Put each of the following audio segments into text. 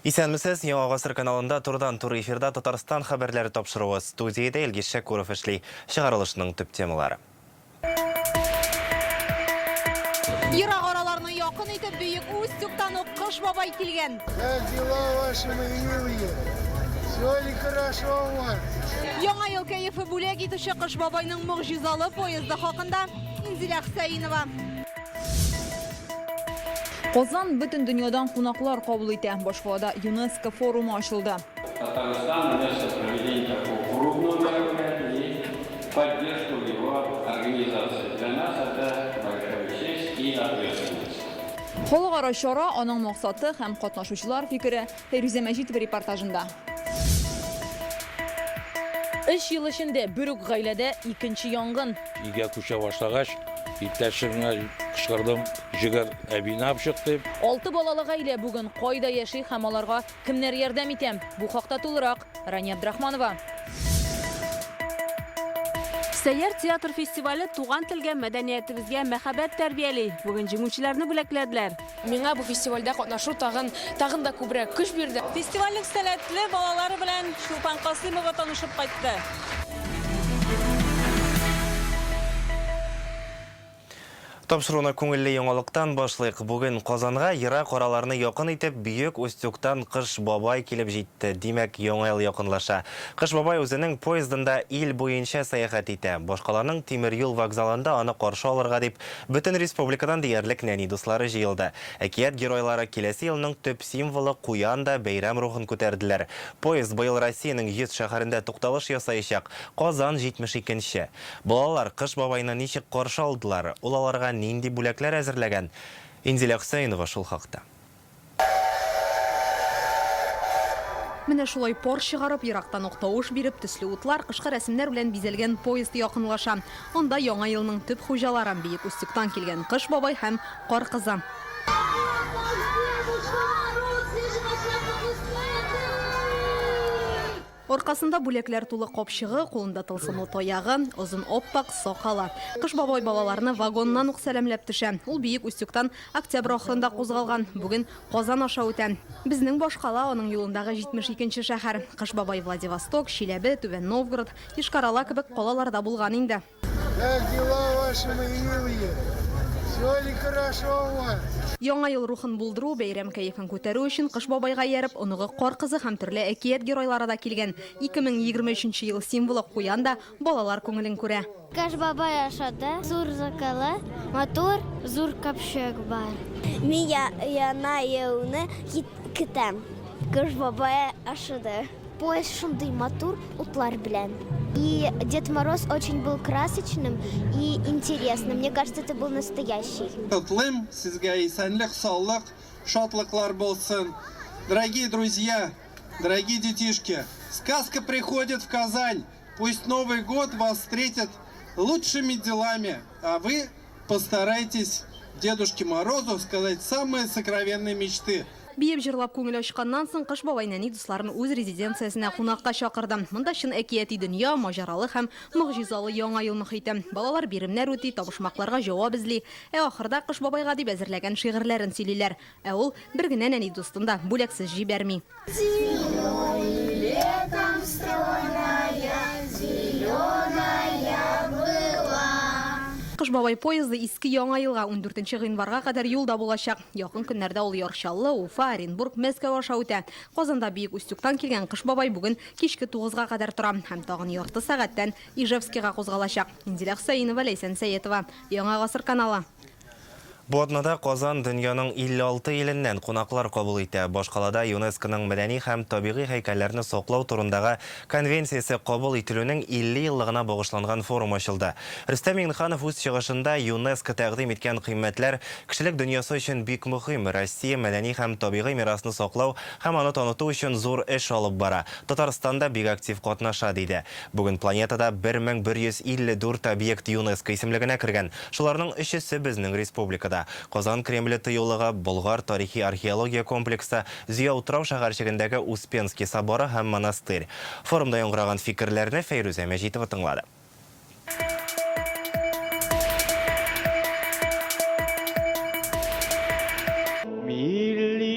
Исәнмесез, Яңа гасыр каналында турыдан-туры эфирда Татарстан хәбәрләре тапшыруы. Студиядә Илгиз Шәкүров эшли. Чыгарылышның төп темалары. Ерак араларны якын итеп Бөек Устюгтан ук Кыш бабай килгән. Как дела ваши мои милые? Все ли хорошо у вас? Яңа ел кәефе бүләк итүче Кыш бабайның могҗизалы поезды хакында Инзилә Хөсәенова. Казан бөтен дөньядан кунаклар кабул итә. Башкалада ЮНЕСКО форумы ачылды. Татарстан внес проведение такого крупного мероприятия и поддержку в его организации. Для нас это большая честь и ответственность. Халыкара чара, аның максаты һәм катнашучылар фикере Фәйрүзә Мәҗитова репортажында. Өч ел эчендә бер үк гаиләдә икенче янгын. Өйгә күчә башлагач, иптәшемә кычкырдым, Җегәр, әбине алып чык, дип. Алты балалы гаилә бүген кайда яши һәм аларга кемнәр ярдәм итә? Бу хакта тулырак Рания Абдрахманова. Сәйяр театр фестивале туган телгә, мәдәниятебезгә мәхәббәт тәрбияли. Бүген җиңүчеләрне бүләкләделәр. Миңа бу фестивальдә катнашу тагын, тагын да күбрәк көч бирде. Фестивальнең сәләтле балалары белән Чулпан Касыймова танышып кайтты. Тапшыруны күңелле яңалыктан башлыйк. Бүген Казанга ерак араларны якын итеп Бөек Устюгтан Кыш бабай килеп җитте. Димәк, Яңа ел якынлаша. Кыш бабай үзенең поездында ил буенча сәяхәт итә. Башкаланың тимер юл вокзалында аны каршы алырга дип Бөтен республикадан диярлек нәни дуслары җыелды. Әкият геройлары, киләсе елның төп символы куян да бәйрәм рухын күтәрделәр. Поезд быел Россиянең 100 шәһәрендә тукталыш ясаячак, Казан, 72 нче. Балалар Кыш бабайны ничек каршы алдылар, ул аларга нинди бүләкләр әзерләгән? Инзилә Хөсәенова шул хакта. Менә шулай пар чыгарып, ерактан ук тавыш биреп, төсле утлар, кышкы рәсемнәр белән бизәлгән поезд якынлаша. Анда Яңа елның төп хуҗалары, Бөек Устюгтан килгән Кыш бабай һәм Кар кызы. Аркасында бүләкләр тулы капчыгы, кулында тылсымлы таягы, озын ап-ак сакалы. Кыш бабай балаларны вагоннан ук сәламләп төшә. Ул Бөек Устюгтан октябрь ахырында кузгалган. Бүген Казан аша үтә. Безнең башкала аның юлындагы 72 нче шәһәр. Кыш бабай Владивосток, Чиләбе, Түбән Новгород, Йошкар-Ола кебек калаларда булган инде. Как дела ваши, мои милые? Все ли хорошо у вас? Яңа ел рухын булдыру, бәйрәм кәефен күтәрү өчен Кыш бабайга ияреп, оныгы Кар кызы һәм төрле әкият геройлары да килгән. 2023 нче ел символы куян да балалар күңелен күрә. Кыш бабай ошады. Зур сакалы, матур, зур капчык бар. Мин Яңа елны көтәм. Кыш бабай ошады. Поезд шундый матур утлар белән. И Дед Мороз очень был красочным и интересным. Мне кажется, это был настоящий. Котлыйм, сезгә исәнлек, саулык, шатлыклар булсын. Дорогие друзья, дорогие детишки, сказка приходит в Казань. Пусть Новый год вас встретит лучшими делами, а вы постарайтесь Дедушке Морозу сказать самые сокровенные мечты. Биеп җырлап күңел ачканнан соң, Кыш бабай нәни дусларын үз резиденциясенә кунакка чакырды. Монда чын әкияти дөнья, маҗаралы һәм могҗизалы Яңа ел мохите. Балалар биремнәр үти, табышмакларга җавап эзли, ә ахырда Кыш бабайга дип әзерләгән шигырьләрен сөйлиләр. Ә ул бер генә нәни дустын да бүләксез җибәрми. Зимой, летом стройная, зеленая была. Кыш бабай поезды иске Яңа елга, ундүртенче гыйнварга кадәр юлда булачак. Якын көннәрдә ул Яр Чаллы, Уфа, Оренбург, Мәскәү аша үтә. Казанда Бөек Устюгтан килгән Кыш бабай бүген кичке тугызга кадәр тора һәм тагын ярты сәгатьтән Ижевскига кузгалачак. Инзилә Хөсәенова, Ләйсән Сәетова, Яңа гасыр каналы. Бу атнада Казан дөньяның 56 иленнән кунаклар кабул итә. Башкалада ЮНЕСКОның мәдәни һәм табигый һәйкәлләрне саклау турындагы конвенциясе кабул ителүнең 50 еллыгына багышланган форум ачылды. Рөстәм Миңнеханов үз чыгышында ЮНЕСКО тәкъдим иткән кыйммәтләр кешелек дөньясы өчен бик мөһим, Россия мәдәни һәм табигый мирасны саклау һәм аны таныту өчен зур эш алып бара, Татарстан да бик актив катнаша, диде. Бүген планетада 1154 объект ЮНЕСКО исемлегенә кергән. Шуларның өчесе безнең республикада. Казан Кремле тыюлыгы, Болгар тарихи-археология комплексы, Зөя утрау-шәһәрчегендәге Успенский соборы һәм монастырь. Форумда яңгыраган фикерләрне Фәйрүзә Мәҗитова тыңлады. Милли.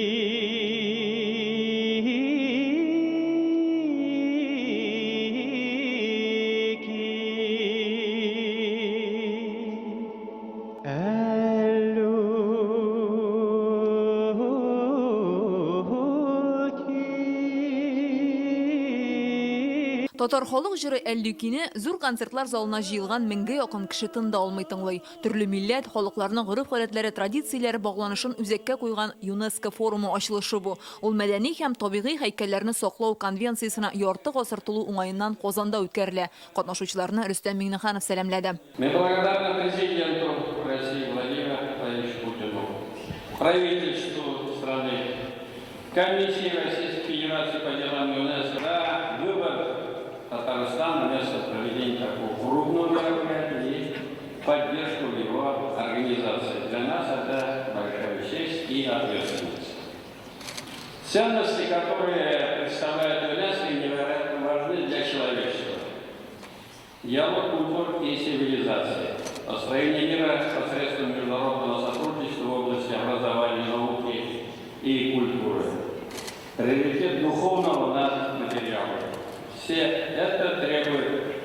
Татар халык җыры Әллүкине зур концертлар залына җыелган меңгә якын кеше тын да алмый тыңлый. Төрле милләт, халыкларның гореф-гадәтләре, традицияләре багланышын үзәккә куйган ЮНЕСКО форумы ачылышы бу. Ул Мәдәни һәм табигый һәйкәлләрне саклау конвенциясенә ярты гасыр тулу уңаеннан Казанда үткәрелә. Катнашучыларны Рөстәм Миңнеханов сәламләде. Мы благодарны президенту России Владимиру Владимировичу Путину, правительству страны, Комиссии Российской Федерации по делам ЮНЕСКО за выбор Татарстана вместо проведения такого крупного мероприятия и поддержку в его организации. Для нас это большая честь и ответственность. Ценности, которые представляет ЮНЕСКО, невероятно важны для человечества. Диалог культур и цивилизации, построение мира посредством международного сотрудничества в области образования, науки и культуры, приоритет духовного над материалом. Все это требует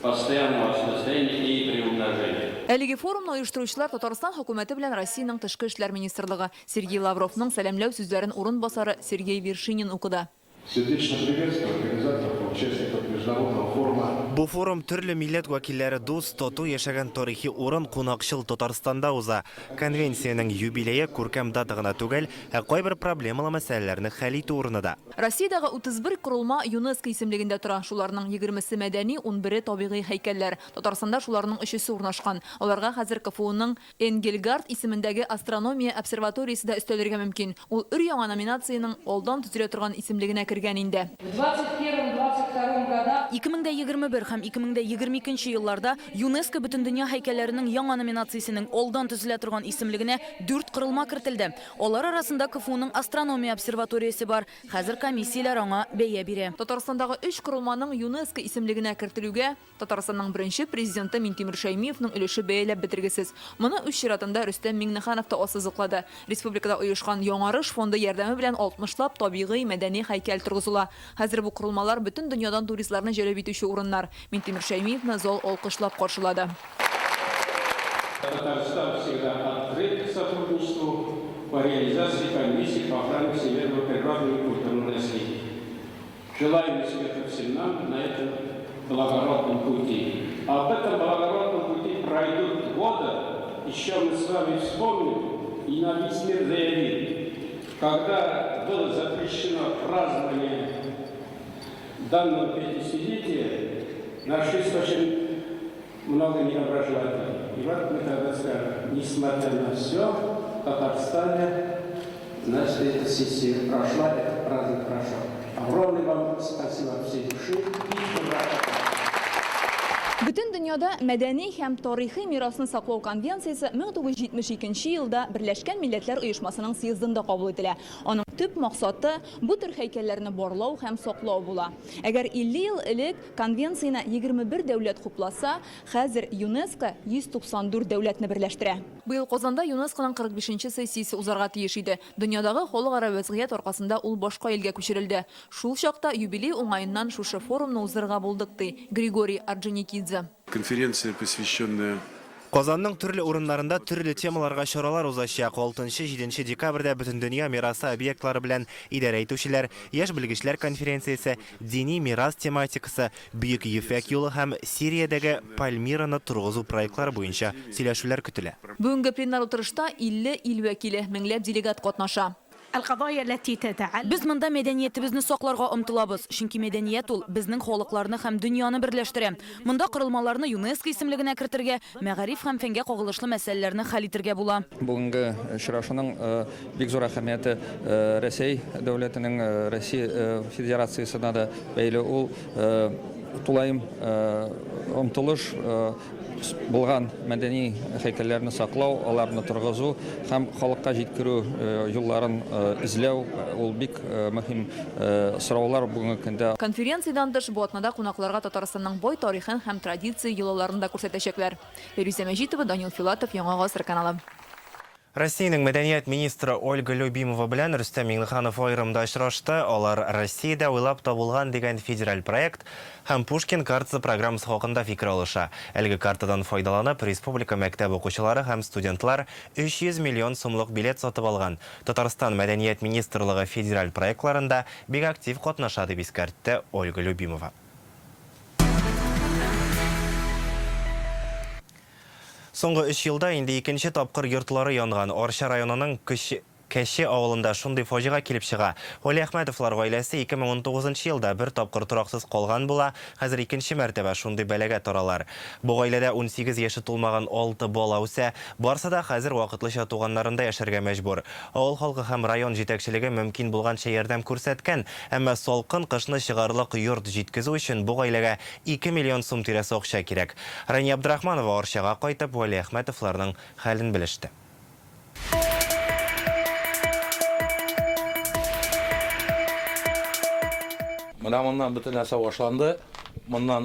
постоянного осмысления и приумножения. Әлеге форумны оештыручылар Татарстан хөкүмәте белән Россиянең Тышкы эшләр министрлыгы. Сергей Лавровның сәламләү сүзләрен урынбасары Сергей Вершинин укыды. Сердечно приветствую организаторов и участников международного форума. Бу форум төрле милләт вәкилләре дус, тату яшәгән тарихи урын, кунакчыл Татарстанда уза. Конвенциянең юбилее күркәм дата гына түгел, ә кайбер проблемалы мәсьәләләрне хәл итү урыны да. Россиядәге 31 корылма ЮНЕСКО исемлегендә тора. Шуларның егермесе мәдәни, унбере табигый һәйкәлләр. Татарстанда шуларның өчесе урнашкан. Аларга хәзер КФУның Энгельгард исемендәге астрономия обсерваториясе дә өстәлергә мөмкин. Ул өр-яңа номинациянең алдан төзелә торган исемлегенә кергән инде. В 21-22 годах. 2021 һәм 2022 елларда ЮНЕСКО Бөтендөнья һәйкәлләренең яңа номинациясенең алдан төзелә торган исемлегенә дүрт корылма кертелде. Алар арасында КФУның астрономия обсерваториясе бар. Хәзер комиссияләр аңа бәя бирә. Татарстандагы өч корылманың ЮНЕСКО исемлегенә кертелүгә Татарстанның беренче Президенты Минтимер Шәймиевның өлеше бәяләп бетергесез. Моны үз чиратында Рөстәм Миңнеханов та ассызыклады. Республикада оешкан Яңарыш фонды ярдәме белән алтмышлап табигый, мәдәни һәйкәл торгызыла. Хәзер бу корылмалар бөтен дөньядан туристларны җәлеп итүче урыннар. Минтимер Шәймиевны зал алкышлап каршылады. Татарстан всегда открыт к сотрудничеству по реализации Комиссии по охране всемирного природного и культурного наследия. Желаем успехов всем нам на этом благородном пути. А об этом благородном пути пройдут годы, еще мы с вами вспомним и на весь мир заявим, когда было запрещено празднование данного 50-летия, нашлись очень много недоброжелателей. И вот мы тогда скажем, несмотря на все, в Татарстане, значит, эта сессия прошла, этот праздник прошел. Огромное вам спасибо от всей души и ура! Бөтен дөньяда мәдәни һәм тарихи мирасны саклау конвенциясе 1972 елда Берләшкән Милләтләр Оешмасының съездында кабул ителә. Аның төп максаты бу төр һәйкәлләрне барлау һәм саклау була. Әгәр 50 ел элек Конвенцияне 21 дәүләт хупласа, хәзер ЮНЕСКО 194 дәүләтне берләштерә. Быел Казанда ЮНЕСКОның 45 нче сессиясе узарга тиеш иде. Дөньядагы халыкара вәзгыять аркасында ул башка илгә күчерелде. Шул чакта юбилей уңаеннан шушы форумны уздырырга булдык, ди Григорий Орджоникидзе. Конференция, посвященная. Казанның төрле урыннарында төрле темаларга чаралар узачак. Алтынчы-җиденче декабрьдә Бөтендөнья мирасы объектлары белән идарә итүчеләр, яшь белгечләр конференциясе, дини мирас тематикасы, Бөек Ефәк юлы һәм Сириядәге Пальмираны торгызу проектлары буенча сөйләшүләр көтелә. Бүгенге пленар утырышта 50 ил вәкиле, меңләп делегат катнаша. Без монда мәдәниятебезне сакларга омтылабыз, чөнки мәдәният ул безнең халыкларны һәм дөньяны берләштерә. Монда корылмаларны ЮНЕСКО исемлегенә кертергә, мәгариф һәм фәнгә кагылышлы мәсьәләләрне хәл итергә була. Бүгенге очрашуның бик зур әһәмияте Рәсәй дәүләтенең, Россия Федерациясенә дә бәйле. Ул тулаем омтылыш булган мәдәни һәйкәлләрне саклау, аларны торгызу һәм халыкка җиткерү юлларын эзләү, ул бик мөһим сораулар бүгенге көндә. Конференциядән тыш, бу атнада кунакларга Татарстанның бай тарихын һәм традиция йолаларын да күрсәтәчәкләр. Фәйрүзә Мәҗитова, Данил Филатов, Яңа Гасыр каналы. Россиянең мәдәният министры Ольга Любимова белән Рөстәм Миңнеханов аерым да очрашты. Алар Россиядә уйлап табылган дигән федераль проект һәм Пушкин картасы программасы хакында фикер алыша. Әлеге картадан файдаланып, республика мәктәп укучылары һәм студентлар 300 миллион сумлык билет сатып алган. Татарстан Мәдәният министрлыгы федераль проектларында бик актив катнаша, дип искәртте Ольга Любимова. Соңгы өч елда инде икенче тапкыр йортлары янган Арча районының Кәче авылында шундый фаҗига килеп чыга. Вәлиәхмәтовлар гаиләсе 2019 нчы елда бер тапкыр тораксыз калган була, хәзер икенче мәртәбә шундый бәлагә таралар. Бу гаиләдә 18 яше тулмаган алты бала үсә, барсы да хәзер вакытлыча туганнарында яшәргә мәҗбүр. Авыл халкы һәм район җитәкчелеге мөмкин булганча ярдәм күрсәткән, әмма салкын кышны чыгарлык йорт җиткезү өчен бу гаиләгә 2 миллион сум тирәсе акча кирәк. Рания Абдрахманова Арчага кайтып, Вәлиәхмәтовларның хәлен белеште. Менә моннан бөтен нәрсә башланды. Моннан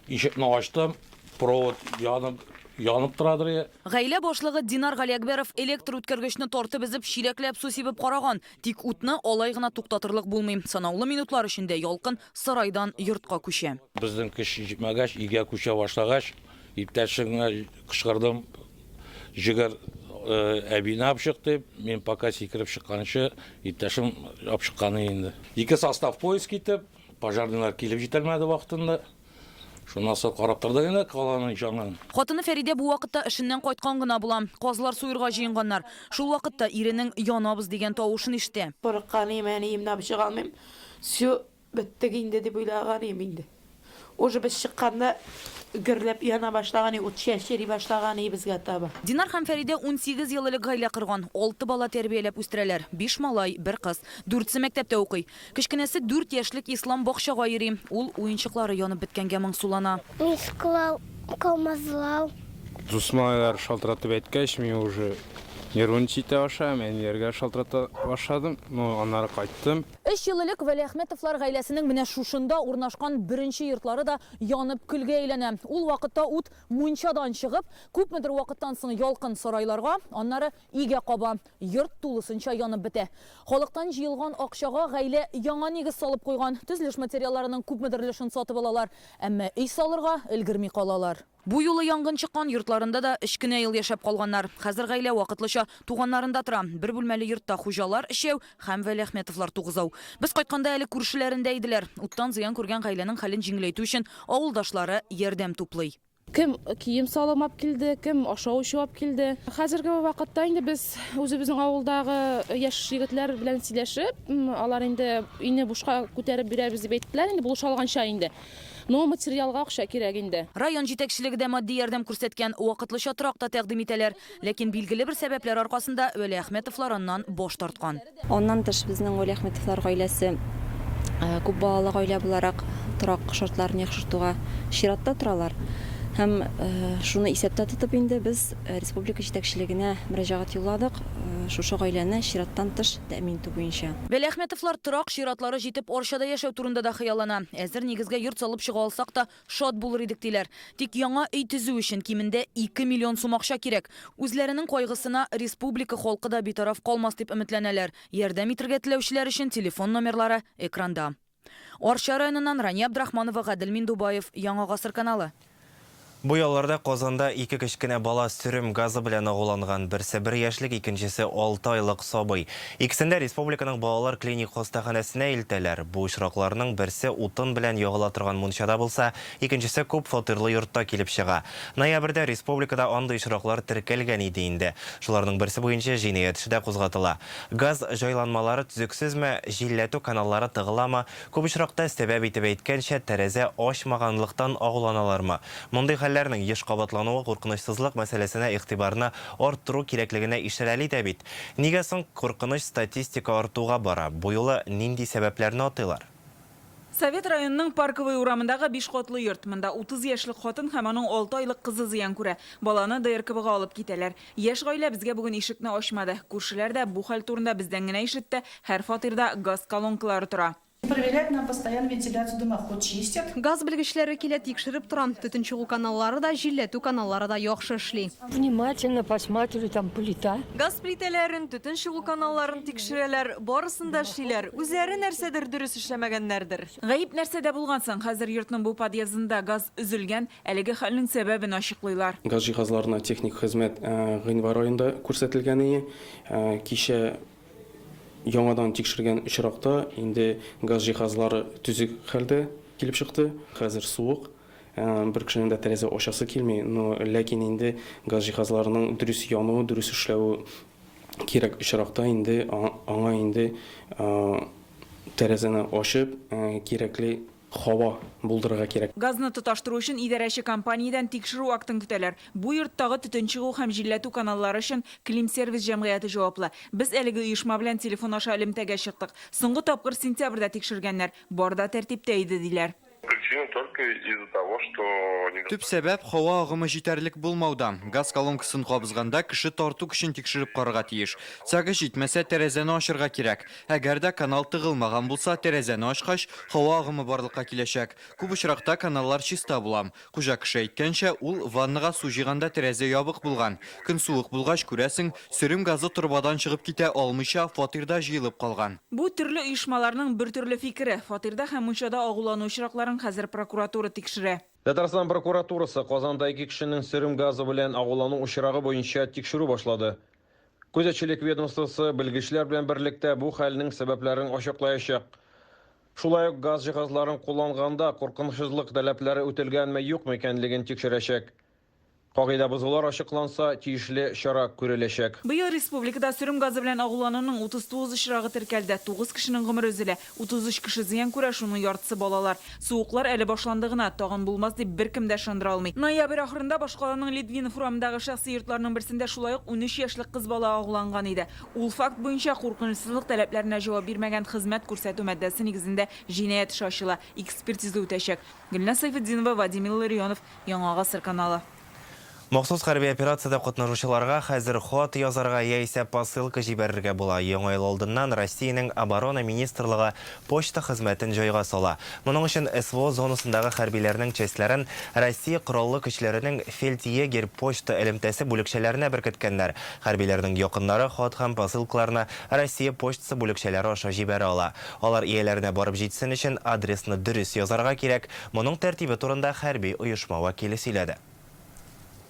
ишекне ачтым, провод янып, янып торадыр иде. Гаилә башлыгы Динар Галиәкбәров электр үткәргечне тартып өзеп, чиләкләп су сибеп караган. Тик утны алай гына туктатырлык булмый. Санаулы минутлар эчендә ялкын сарайдан йортка күчә. Безнең көч җитмәгәч, өйгә күчә башлагач, иптәшемә кычкырдым, Җегәр, әбине алып чык, дип. Мин пока сикереп чыкканчы, иптәшем алып чыккан инде. Ике состав поезд китеп, пожарныйлар килеп җитәлмәде вакытында. Шуннан соң карап тордык инде каланың җанын. Хатыны Фәридә бу вакытта эшеннән кайткан гына була. Казлар суерга җыенганнар. Шул вакытта иренең янабыз дигән тавышын ишетә. Курыккан идем, әниемне алып чыга алмыйм. Всё, беттек инде дип уйлаган идем инде. Уже без чыкканда гөрләп яна башлаган иде, ут чәчри башлаган иде безгә таба. Динар һәм Фәридә 18 ел элек гаилә корган. Алты бала тәрбияләп үстерәләр. Биш малай, бер кыз. Дүртесе мәктәптә укый. Кечкенәсе дүрт яшьлек Ислам бакчага йөри. Ул уенчыклары янып беткәнгә моңсулана. Уенчыклар калмазлау. Дус малайлар шалтыратып әйткәч, мин уже нервничать итә башладым, әниләргә шалтырата башладым, ну, аннары кайттым. Өч ел элек Вәлиәхмәтовлар гаиләсенең менә шушында урнашкан беренче йортлары да янып көлгә әйләнә. Ул вакытта ут мунчадан чыгып, күпмедер вакыттан соң ялкын сарайларга, аннары өйгә каба. Йорт тулысынча янып бетә. Халыктан җыелган акчага гаилә яңа нигез салып куйган. Төзелеш материалларының күпмедер өлешен сатып алалар. Әмма өй салырга өлгерми калалар. Бу юлы янгын чыккан йортларында да өч кенә ел яшәп калганнар. Хәзер гаилә вакытлыча туганнарында тора. Бер бүлмәле йортта хуҗалар өчәү һәм Вәлиәхмәтовлар тугызау. Без кайтканда әле күршеләрендә иделәр. Уттан зыян күргән гаиләнең хәлен җиңеләйтү өчен авылдашлары ярдәм туплый. Кем кием-салым алып килде, кем ашау-эчү алып килде. Хәзерге вакытта инде без үзебезнең авылдагы яшь егетләр белән сөйләшеп, алар инде өйне бушка күтәреп бирәбез дип әйттеләр, инде булыша алганча инде. Но материалга акча кирәк инде. Район җитәкчелеге дә матди ярдәм күрсәткән, вакытлыча торак та тәкъдим итәләр. Ләкин билгеле бер сәбәпләр аркасында Вәлиәхмәтовлар аннан баш тарткан. Аннан тыш, безнең Вәлиәхмәтовлар гаиләсе күп балалы гаилә буларак торак шартларын яхшыртуга чиратта торалар. Һәм шуны исәптә тотып инде без республика җитәкчелегенә мөрәҗәгать юлладык, шушы гаиләне чираттан тыш тәэмин итү буенча. Вәлиәхмәтовлар торак чиратлары җитеп Арчада яшәү турында да хыяллана. Әзер нигезгә йорт салып чыга алсак та, Шат булыр идек, диләр. Тик яңа өй төзү өчен кимендә 2 миллион сум акча кирәк. Үзләренең кайгысына республика халкы да битараф калмас дип өметләнәләр. Ярдәм итергә теләүчеләр өчен телефон номерлары экранда. Арча районыннан Рания Абдрахманова, Гадел Миндубаев, Яңа гасыр каналы. Бу ялларда Казанда ике кечкенә бала сөрем газы белән агуланган. Берсе бер яшьлек, икенчесе алты айлык сабый. Икесен дә республиканың балалар клиник хастаханәсенә илтәләр. Бу очракларның берсе утын белән ягыла торган мунчада булса, икенчесе күп фатирлы йортта килеп чыга. Ноябрьдә республикада андый очраклар теркәлгән иде инде. Шуларның берсе буенча җинаять эше дә кузгатыла. Газ җайланмалары төзексезме, җилләтү каналлары тыгыламы, күп очракта сәбәп итеп әйткәнчә, тәрәзә ачмаганлыктан агуланалармы? Мондый хәлләрнең еш кабатлануы куркынычсызлык мәсьәләсенә игътибарны арттыру кирәклегенә ишарәли дә бит. Нигә соң куркыныч статистика артуга бара? Бу юлы нинди сәбәпләрне атыйлар? Совет районының Парковый урамындагы биш катлы йорт. Монда 30 яшьлек хатын һәм аның алты айлык кызы зыян күрә. Баланы ДРКБга алып китәләр. Яшь гаилә безгә бүген ишекне ачмады. Күршеләр дә бу хәл турында бездән генә ишетте, һәр фатирда газ колонкалары тора. Проверяют нам постоянно вентиляцию дымоход чистят. Газ белгечләре килә, тикшереп тора. Төтен чыгу каналлары да, җилләтү каналлары да яхшы эшли. Внимательно посматриваю, там плита. Газ плитәләрен, төтен чыгу каналларын тикшерәләр, барысын да эшлиләр. Үзләре нәрсәдер дөрес эшләмәгәннәрдер. Гаеп нәрсәдә булган соң? Хәзер йортның бу подъездында газ өзелгән, әлеге хәлнең сәбәбен ачыклыйлар. Газ җиһазларына техник хезмәт гыйнвар аенда күрсәтелгән ие. Кичә Яңадан тикшергән очракта инде газ җиһазлары төзек хәлдә килеп чыкты. Хәзер суык. Бер кешенең дә тәрәзә ачасы килми, но ләкин инде газ җиһазларының дөрес януы, дөрес эшләве кирәк очракта инде аңа инде тәрәзәне ачып, кирәкле һава булдырырга кирәк. Газны тоташтыру өчен идарәче компаниядән тикшерү актын көтәләр. Бу йорттагы төтен чыгу һәм җилләтү каналлары өчен Климсервис җәмгыяте җаваплы. Без әлеге оешма белән телефон аша элемтәгә чыктык. Соңгы тапкыр сентябрьдә тикшергәннәр. Бар да тәртиптә иде, диләр. Причина только из-за того, что Төп сәбәп, һава агымы җитәрлек булмауда. Газ колонкасын кабызганда кеше тарту көчен тикшереп карарга тиеш. Тяга җитмәсә, тәрәзәне ачырга кирәк. Әгәр дә канал тыгылмаган булса, тәрәзәне ачкач, һава агымы барлыкка киләчәк. Күп очракта каналлар чиста була. Хуҗа кеше әйткәнчә, ул ваннага су җыйганда тәрәзә ябык булган. Көн суык булгач, күрәсең, сөрем газы торбадан чыгып китә алмыйча, фатирда җыелып калган. Бу, төрле оешмаларның бертөрле фикере. Фатирда һәм мунчада агулану очракларын хәзер прокуратура тикшерә. Татарстан прокуратурасы Казанда ике кешенең сөрем газы белән агулану очрагы буенча тикшерү башлады. Күзәтчелек ведомствосы белгечләр белән берлектә бу хәлнең сәбәпләрен ачыклаячак. Шулай ук газ җиһазларын кулланганда куркынычсызлык таләпләре үтелгәнме-юкмы икәнлеген тикшерәчәк. Кагыйдә бозулар ачыкланса, тиешле чара күреләчәк. Быел республикада сөрем газы белән агулануның 39 очрагы теркәлде. Тугыз кешенең гомере өзелә. 33 кеше зыян күрә, шуның яртысы балалар. Суыклар әле башланды гына, тагын булмас дип беркем дә ышандыра алмый. Ноябрь ахырында башкаланың Литвинов урамындагы шәхси йортларның берсендә шулай ук 13 яшьлек кыз бала агуланган иде. Ул факт буенча куркынычсызлык таләпләренә җавап бирмәгән хезмәт күрсәтү маддәсе нигезендә җинаять эше ачыла, экспертиза үтәчәк. Гөлназ Сәйфетдинова, Вадим Илларионов, Яңа Гасыр каналы. Махсус хәрби операциядә катнашучыларга хәзер хат язарга яисә посылка җибәрергә була. Яңа ел алдыннан Россиянең Оборона министрлыгы почта хезмәтен җайга сала. Моның өчен СВО зонасындагы хәрбиләрнең частьләрен Россия Кораллы Көчләренең фельдъегерь почта элемтәсе бүлекчәләренә беркеткәннәр. Хәрбиләрнең якыннары хат һәм посылкаларны Россия почтасы бүлекчәләре аша җибәрә ала. Алар ияләренә барып җитсен өчен адресны дөрес язарга кирәк. Моның тәртибе турында хәрби оешма вәкиле сөйләде.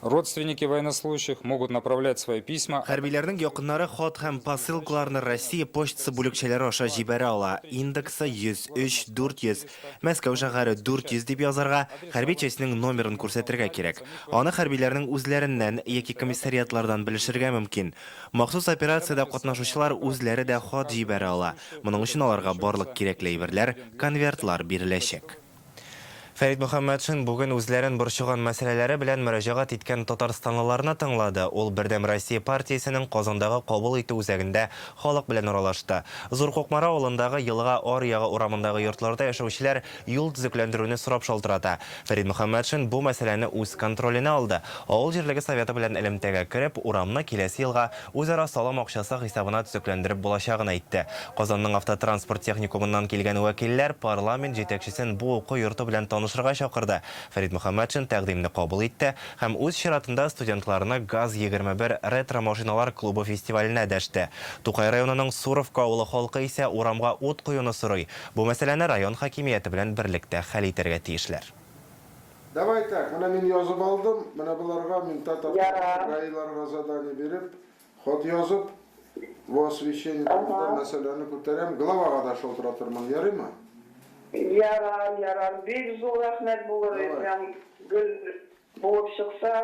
Родственники военнослужащих могут направлять свои письма. Хәрбиләрнең якыннары хат һәм посылкаларны Россия почтасы бүлекчәләре аша җибәрә ала. Индексы 103 400, Мәскәү шәһәре 400 дип язарга, хәрби частьнең номерын күрсәтергә кирәк. Аны хәрбиләрнең үзләреннән яки комиссариатлардан белешергә мөмкин. Махсус операциядә катнашучылар үзләре дә хат җибәрә ала. Моның өчен аларга барлык кирәкле әйберләр, конвертлар биреләчәк. Фәрит Мөхәммәтшин бүген үзләрен борчыган мәсьәләләре белән мөрәҗәгать иткән татарстанлыларны тыңлады. Ул Бердәм Россия партиясенең Казандагы кабул итү үзәгендә халык белән аралашты. Зур Кукмара авылындагы Елга аръягы урамындагы йортларда яшәүчеләр юл төзекләндерүне сорап шалтырата. Фәрит Мөхәммәтшин бу мәсьәләне үз контроленә алды. Авыл җирлеге советы белән элемтәгә кереп, урамны киләсе елга Үзара салым акчасы хисабына төзекләндереп булачагын әйтте. Казанның автотранспорт техникумыннан килгән вәкилләр парламент җитәкчесен бу уку йорты белән танышырга чакырды. Фәрит Мөхәммәтшин тәкъдимне кабул итте һәм үз чиратында студентларны ГАЗ-21 ретро-машиналар клубы фестиваленә дәште. Тукай районының Суровка авылы халкы исә урамга ут куюны сорый. Бу мәсьәләне район хакимияте белән берлектә хәл итәргә тиешләр. Давай так, менә мин язып алдым, менә боларга мин татар гаиларга задание биреп, хат язып, бу освещение турында мәсьәләне күтәрәм, главага да шалтыратырмын, ярыймы? Ярар, ярар, бик зур рәхмәт булыр, прям гөл булып чыкса.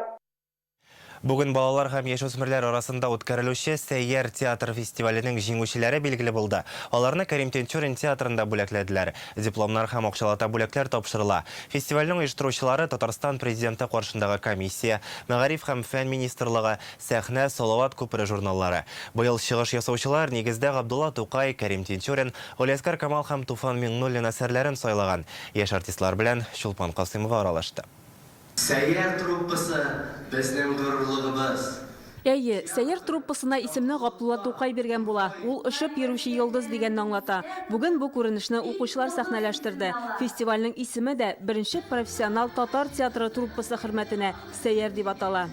Бүген балалар һәм яшүсмерләр арасында үткәрелүче Сәйяр театр фестиваленең җиңүчеләре билгеле булды. Аларны Кәрим Тинчурин театрында бүләкләделәр. Дипломнар һәм акчалата бүләкләр тапшырыла. Фестивальнең оештыручылары, Татарстан Президенты каршындагы комиссия, Мәгариф һәм фән министрлыгы, Сәхнә, Салават күпере журналлары. Быел чыгыш ясаучылар, нигездә, Габдулла Тукай, Кәрим Тинчурин, Галиәсгар Камал һәм Туфан Миңнуллин әсәрләрен сайлаган. Яшь артистлар белән Чулпан Касыймова аралашты. Сәйяр труппасы, безнең горурлыгыбыз. Әйе, Сәйяр труппасына исемне Габдулла Тукай биргән була. Ул очып йөрүче йолдыз дигәнне аңлата. Бүген бу күренешне укучылар сәхнәләштерде. Фестивальнең исеме дә беренче профессионал татар театры труппасы хөрмәтенә Сәйяр дип атала.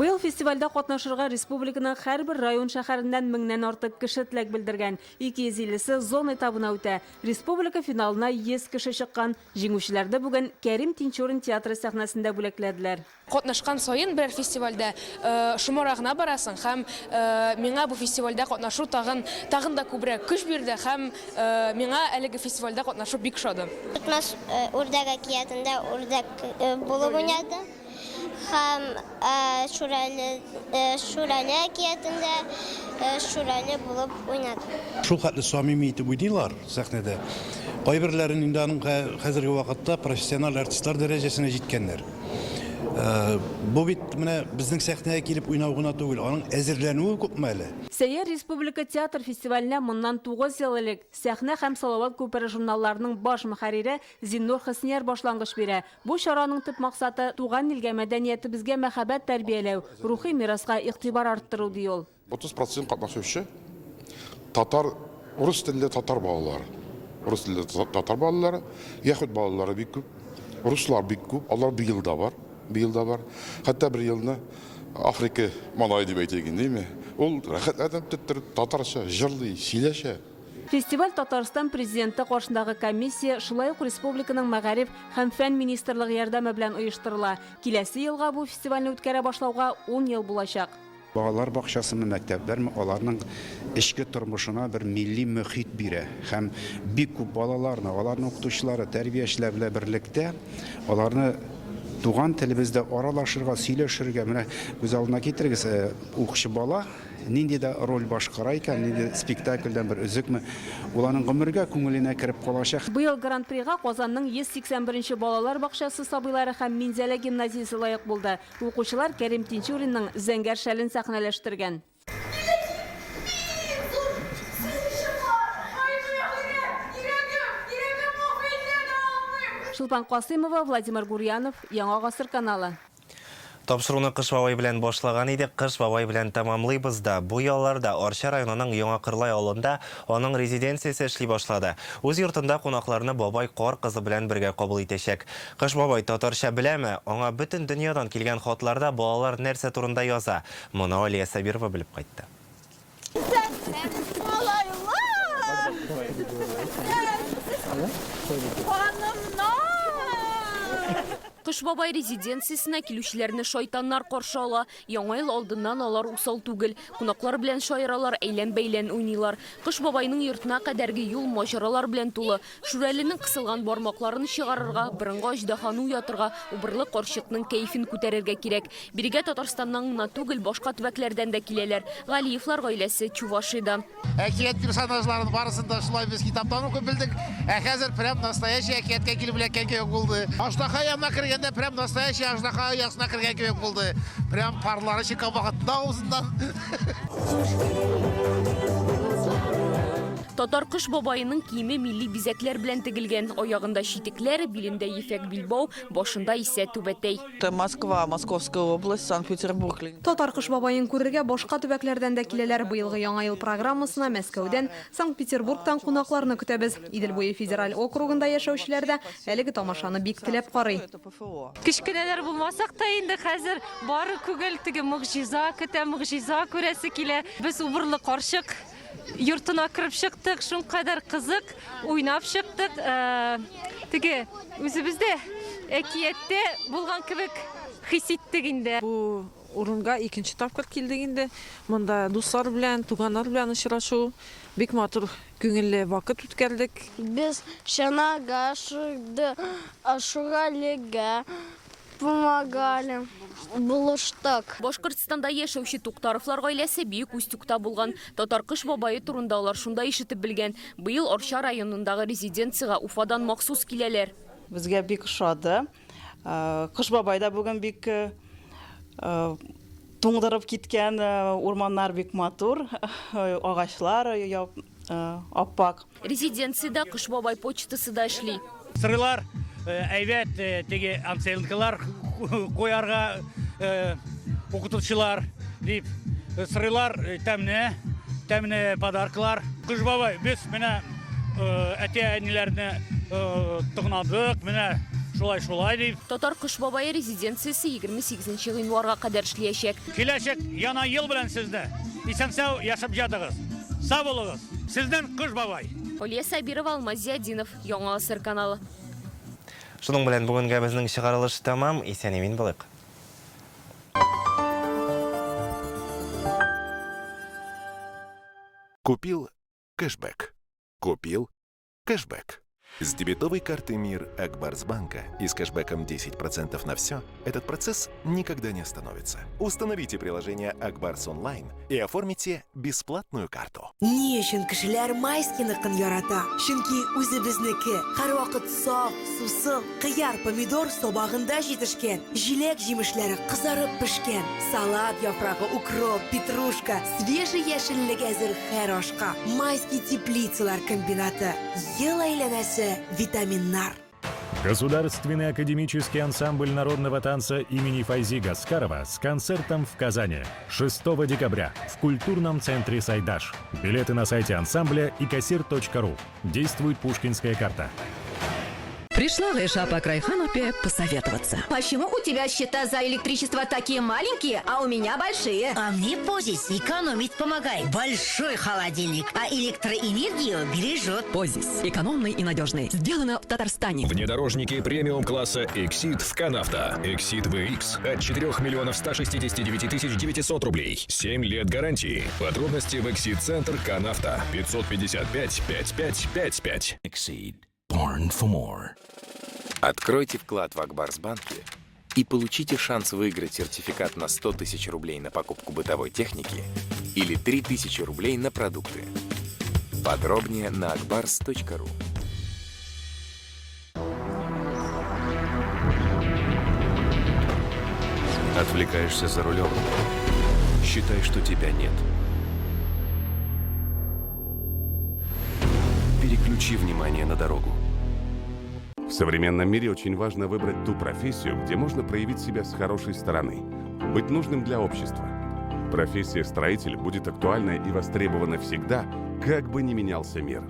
Быел фестивальдә катнашырга республиканың һәрбер район-шәһәреннән меңнән артык кеше теләк белдергән. 250-се зона этабына үтә. Республика финалына 100 кеше чыккан. Җиңүчеләрне бүген Кәрим Тинчурин театры сәхнәсендә бүләкләделәр. Катнашкан саен берәр фестивальдә шомарагына барасың һәм миңа бу фестивальдә катнашу тагын тагын да күбрәк көч бирде һәм миңа әлеге фестивальдә катнашу бик ошады. Тотмас үрдәк әкиятендә үрдәк булып уйнады һәм Шүрәле Шүрәле әкиятендә Шүрәле булып уйнады. Шул хәтле самими итеп уйныйлар сәхнәдә. Кайберләрен инде аның хәзерге вакытта профессиональ артистлар дәрәҗәсенә җиткәннәр. Бу бит менә безнең сәхнәгә килеп уйнау гына түгел, аның әзерләнүе күпме әле. Сәйяр республика театр фестиваленә моннан 9 ел элек Сәхнә һәм Салават күпере журналларының баш мөхәррире Зиннур Хөснияр башлангыч бирә. Бу чараның төп максаты, туган илгә, мәдәниятебезгә мәхәббәт тәрбияләү, рухи мираска игътибар арттыру, ди ул. 30 процент катнашучы татар, рус телле татар балалары. Рус телле татар балалары, яһүд балалары бик күп, руслар бик күп, алар быел да бар, быел да бар. Хәтта бер елны Африка малае дип әйтик инде, әйме? Ул рәхәтләнеп теттереп татарча җырлый, сөйләшә. Фестиваль Татарстан Президенты каршындагы комиссия, шулай ук республиканың Мәгариф һәм фән министрлыгы ярдәме белән оештырыла. Киләсе елга бу фестивальне үткәрә башлауга ун ел булачак. Балалар бакчасымы, мәктәпләрме, аларның эчке тормышына бер милли мөхит бирә һәм бик күп балаларны, аларның укытучылары, тәрбиячеләр белән берлектә аларны туган телебездә аралашырга, сөйләшергә, менә күз алдына китерегез, укучы бала нинди дә роль башкара икән, нинди спектакльдән бер өзекме, ул аның гомергә күңеленә кереп калачак. Быел Гран-прига Казанның 181 нче балалар бакчасы сабыйлары һәм Минзәлә гимназиясе лаек булды. Укучылар Кәрим Тинчуринның Зәңгәр шәлен сәхнәләштергән. Чулпан Касыймова, Владимир Гурьянов, Яңа гасыр каналы. Тапшыруны Кыш бабай белән башлаган идек, Кыш бабай белән тәмамлыйбыз да. Бу ялларда Арча районының Яңа Кырлай авылында аның резиденциясе эшли башлады. Үз йортында кунакларны бабай Кар кызы белән бергә кабул итәчәк. Кыш бабай татарча беләме? Аңа бөтен дөньядан килгән хатларда балалар нәрсә турында яза? Моны Алия Сабирова белеп кайтты. Исәнмесез, малайлар! Исәнмесез, ханымнар! Кыш бабай резиденциясенә килүчеләрне шайтаннар каршы ала. Яңа ел алдыннан алар усал түгел. Кунаклар белән шаяралар, әйлән-бәйлән уйныйлар. Кыш бабайның йортына кадәрге юл маҗаралар белән тулы. Шүрәленең кысылган бармакларын чыгарырга, борынгы аҗдаһаны уятырга, убырлы карчыкның кәефен күтәрергә кирәк. Бирегә Татарстаннан гына түгел, башка төбәкләрдән дә киләләр. Галиевлар гаиләсе Чувашиядән. Әкият персонажларын барысын да шулай без китаптан укып белдек. Ә хәзер прям настоящий әкияткә килеп эләккән кебек булды. Аждаһа янына кергәндә прям настоящий аждаһа оясына кергән кебек булды. Прям парлары чыккан вакытында авызыннан. Татар Кыш бабаеның киеме милли бизәкләр белән тегелгән. Аягында читекләр, билендә ефәк билбау, башында исә түбәтәй. Москва, Московская область, Санкт-Петербург. Татар Кыш бабаен күрергә башка төбәкләрдән дә киләләр. Быелгы Яңа ел программасына Мәскәүдән, Санкт-Петербургтан кунакларны көтәбез. Идел буе федераль округында яшәүчеләр дә әлеге тамашаны бик теләп карый. Кечкенәләр булмасак та инде хәзер бары күңел теге могҗиза көтә, могҗиза күрәсе килә. Без Убырлы карчык йортына кереп чыктык, шулкадәр кызык, уйнап чыктык. Э, теге үзебез дә әкияттә булган кебек хис иттек инде. Бу урынга икенче тапкыр килдек инде. Монда дуслар белән, туганнар белән очрашу, бик матур, күңелле вакыт үткәрдек. Без чанага шудык, Шуралегә Помогали, булыштык. Башкортстанда яшәүче Туктаровлар гаиләсе Бөек Устюгта булган. Татар Кыш бабае турында алар шунда ишетеп белгән. Быел Арча районындагы резиденциягә Уфадан махсус киләләр. Безгә бик ошады. Кыш бабай да бүген бик туңдырып киткән. Урманнар бик матур, агачлар Аппак. Резиденциядә Кыш бабай почтасы да эшли. Сырыйлар әйбәт, теге оценкалар куярга укытучылар дип сырыйлар тәмле, тәмле подарклар. Кыш бабай, без менә әти-әниләрне тыңладык, менә. Шулай, шулай дип. Татар Кыш бабае резиденциясе 28 нче гыйнварга кадәр эшлиячәк. Киләчәк Яна ел белән сезне! Исән-сау яшәп ятыгыз! Сау булыгыз! Сезнен Кыш бабай! Алия Сабирова, Алмаз Зиатдинов, Яңа Гасыр каналы. Шуның белән бүгенгә безнең чыгарылыш тәмам. Исән-имин булыйк. Купил кэшбэк. Купил кэшбэк. С дебетовой карты МИР Акбарсбанка и с кэшбэком 10% на все этот процесс никогда не остановится. Установите приложение Акбарс Онлайн и оформите бесплатную карту. Ни өчен кешеләр Майскийныкын ярата? Чөнки үзебезнеке, һәрвакыт саф, сусыл, кыяр, помидор сабагында җитешкән, җиләк-җимешләре кызарып пешкән, салат яфрагы, укроп, петрушка, свежий яшеллек әзер һәр ашка. Майский теплицалар комбинаты, ел әйләнәсе витаминнар. Государственный академический ансамбль народного танца имени Файзи Гаскарова с концертом в Казани 6 декабря в культурном центре «Сайдаш». Билеты на сайте ансамбля и кассир.ру. Действует пушкинская карта. Пришла Гайша по Крайханопе посоветоваться. Почему у тебя счета за электричество такие маленькие, а у меня большие? А мне Позис экономить помогает. Большой холодильник, а электроэнергию бережет. Позис. Экономный и надежный. Сделано в Татарстане. Внедорожники премиум класса Exit в Канавто. Exit VX от 4 миллионов 169 тысяч 900 рублей. 7 лет гарантии. Подробности в Exit Центр Канавто. 555 5555. Exceed. Born for more. Откройте вклад в Акбарсбанке и получите шанс выиграть сертификат на 100 тысяч рублей на покупку бытовой техники или 3000 рублей на продукты. Подробнее на akbars.ru. Отвлекаешься за рулем. Считай, что тебя нет. Переключи внимание на дорогу. В современном мире очень важно выбрать ту профессию, где можно проявить себя с хорошей стороны, быть нужным для общества. Профессия строитель будет актуальна и востребована всегда, как бы ни менялся мир.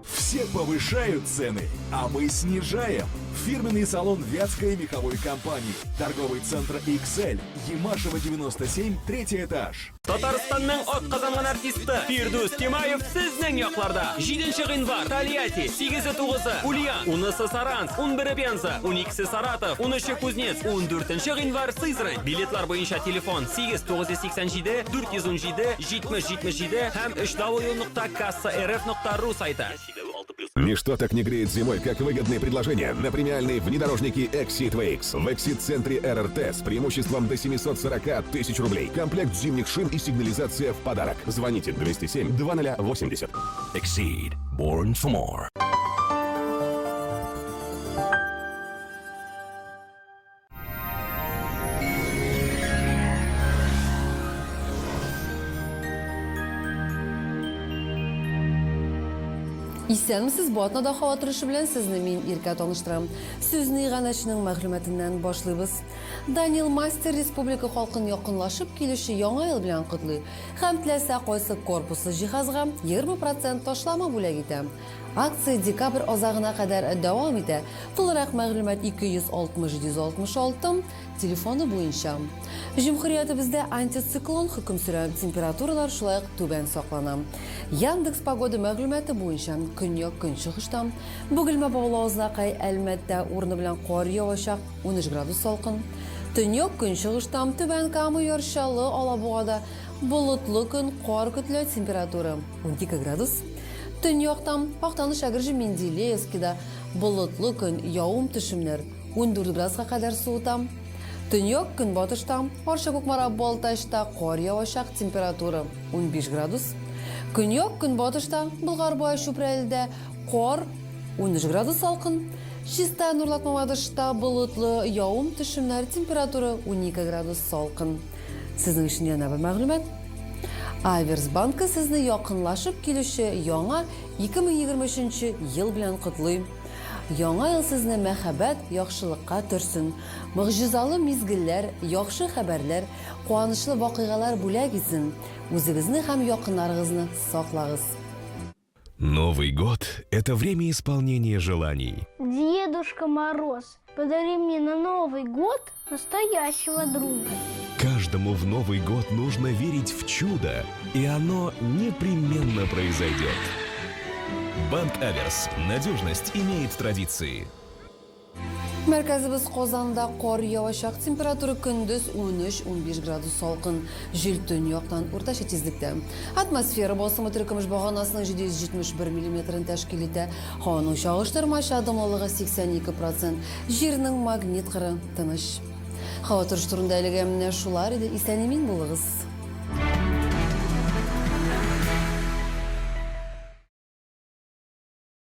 Все повышают цены, а мы снижаем. Фирменный салон Вятской меховой компании. Торговый центр XL. Ямашева 97, третий этаж. Татарстанның атказанган артисты Фирдүс Тимаев сезнең якларда. 7 гыйнвар Тольятти, 8-9 Ульян, 10 Саранск, 11 Пенза, 12 Саратов, 13 Кузнец, 14 гыйнвар Сызрань. Билетлар буенча телефон 8 987 417 70 77 һәм www.kassa.rf.ru сайты. Ничто так не греет зимой, как выгодные предложения на премиальные внедорожники Exit VX. В Exit-центре РРТ с преимуществом до 740 тысяч рублей. Комплект зимних шин и сигнализация в подарок. Звоните 207 2080. Exceed. Born for more. Исәнмесез, бу атнада һава торышы белән сезне мин Иркә таныштырам. Сүзне иганәченең мәгълүматыннан башлыйбыз. Данил Мастер республика халкын якынлашып килүче Яңа ел белән котлый һәм теләсә кайсы корпуслы җиһазга 20 процент ташлама бүләк итә. Акция декабрь азагына кадәр дәвам итә. Тулырак мәгълүмат 260 166 телефоны буенча. Җөмһүриятебездә антициклон хөкем сөрә, температуралар шулай ук түбән саклана. Яндекс Погода мәгълүматы буенча, көньяк-көнчыгышта, Бөгелмә, Баулы, Азнакай, Әлмәттә урыны белән кар явачак, 13 градус салкын. Төньяк-көнчыгышта, Түбән Кама, Яр Чаллы, Алабугада болытлы көн, кар көтелә, температура 12 градус. Төньякта, Актаныш, Әгерҗе, Менделеевскида болытлы көн, явым-төшемнәр, 14 градуска кадәр суыта. Төньяк-көнбатышта, Арча, Кукмара, Балтачта кар явачак, температура 15 градус. Көньяк-көнбатышта, Болгар, Бай, Чүпрәледә кар, 13 градус салкын. Чистай, Нурлат, Мамадышта болытлы, явым-төшемнәр, температура 12 градус салкын. Сезнең өчен янә бер мәгълүмат. Аверс банкы сезне якынлашып килүче яңа 2023 ел белән котлый. Яңа ел сезне мәхәббәт, яхшылыкка төрсен, могҗизалы мизгелләр, яхшы хәбәрләр, куанычлы вакыйгалар бүләк итсен. Үзегезне һәм якыннарыгызны саклагыз. Новый год – это время исполнения желаний. Дедушка Мороз, подари мне на Новый год настоящего друга. Каждому в Новый год нужно верить в чудо, и оно непременно произойдет. Банк Аверс. Надежность имеет традиции. Мәркәзебез Казанда кар явачак, температура көндез 13-15 градус салкын, җил төньяктан уртача тизлектә. Атмосфера басымы теркөмеш баганасының 771 миллиметрын тәшкил итә. Һаваның чагыштырмача дымлылыгы 82 процент, җирнең магнит кыры тыныч. Һава торышы турында әлегә менә шулар иде. Исән-имин булыгыз!